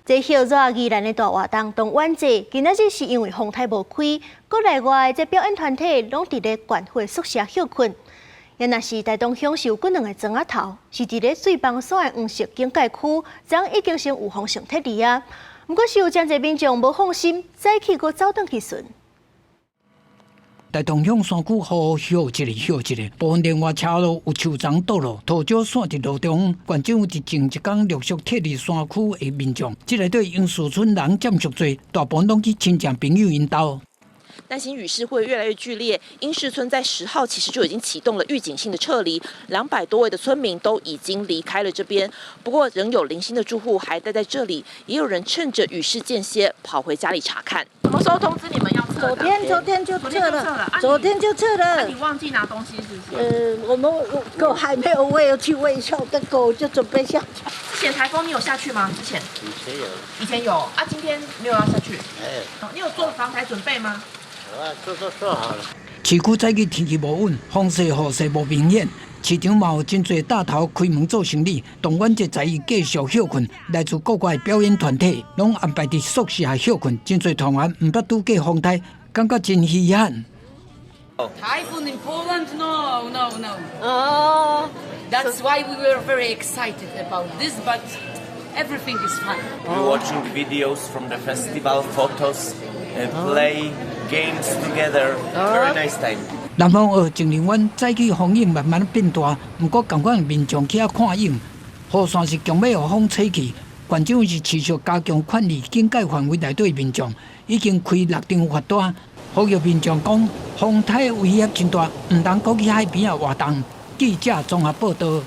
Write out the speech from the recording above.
這歇熱宜蘭的大活動動員節，今仔日是因為風颱無開，國內外這表演團體攏佇咧縣府宿舍歇睏。也若是台東鄉是有幾兩个庄仔頭，是佇咧水枋山的黃色警戒區，昨已經先有風性撤離啊。毋過是有誠濟民眾無放心，早起閣走轉去巡。台東鄉山區雨歇一个歇一个，部分連外車路有樹叢倒落，塗石散佇路中。縣政府佇前一工陸續撤離山區的民眾，這內底鷹樹村人佔上濟，大部分攏去親戚朋友𪜶兜。擔心雨勢會越來越劇烈，鷹勢村在10號其實就已經啟動了預警性的撤離，200多位的村民都已經離開了這邊。不過仍有零星的住戶還待在這裡，也有人趁着雨勢間歇跑回家裡查看。什麼時候通知你們要撤？昨天，昨天就撤了，昨天就撤了。你忘記拿東西是不是？我們狗還沒有餵，去餵一下我的狗，就準備下去。之前颱風你有下去嗎？之前？以前有。以前有啊，今天沒有要下去。哎。你有做防台準備嗎？做做做好了。市區早起天氣無穩，風勢雨勢無明顯，市場嘛有真濟大頭開門做生意。動員節在伊繼續歇睏，來自國外表演團體攏安排佇宿舍歇睏，真濟團員毋捌拄過風颱，感覺真稀罕。 Typhoon in Poland? No, no, no. Oh. That's why we were very excited about this, but everything is fine. We're watching videos from the festival, photos, and play games together. Very nice time. 南方澳井林灣早起風湧慢慢變大，毋過仝款民眾去遐看湧，雨傘是強欲予風吹去。縣政府是持續加強勸離警戒範圍內底民眾，已經開六張罰單，呼籲民眾講風颱威脅真大，毋通閣去海邊仔活動。記者綜合報道。